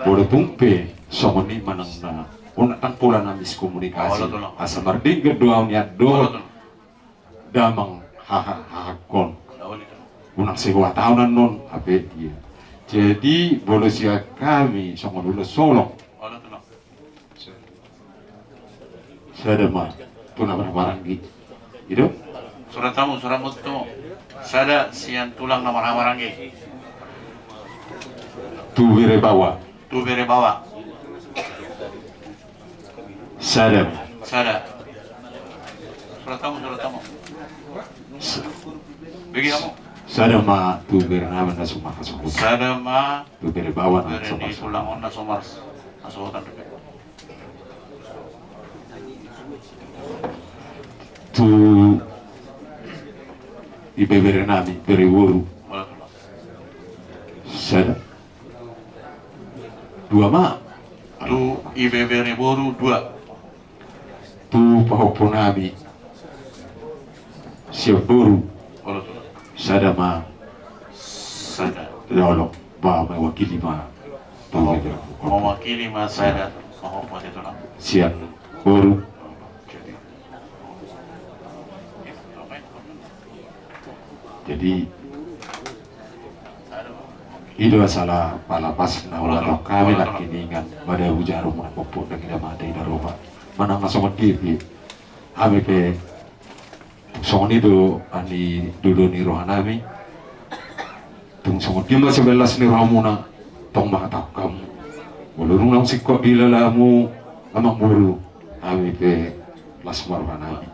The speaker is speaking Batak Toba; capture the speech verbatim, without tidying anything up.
Molo tung pe songon i manang na unang pola na miskomunikasi. Asa mardenggan do au nian dohot damang haha hahakkon. Unang sewa taon annon ape dia. Jadi molo sian hami songon ulos holong. Sada ma tu na marhahamaranggi. I do? Surat hamu, surat hamu tu. Sada sian tulang na marhahamaranggi. Tu bere baoa. Tu bere baoa. Sada. Sada. Surat hamu, surat hamu. Bege hamu. Sada ma tu bere nami na so marhasohotan. Sada ma tu bere baoa na so marhasohotan. Tu ibebere nami bere boru. Sada. Dua ma. Tu ibebere boru dua. Tu pahompu nami sian boru. Sada ma. Sada. Laolo ba mewakili ma. Mewakili ma sada. Sian boru. Jadi i do salah pala pas na ulaon hami nangkiningan mada ujaru muna popo dang ida mata ida roha. Manang na songon dia pe hami pe songon i do ani dodo ni roha nami. Tung songon dia ma sebelas ni rohamuna tong mangatakan hamu. Molo dung naung singkop di lalamu amang boru hami pe las ma roha nami.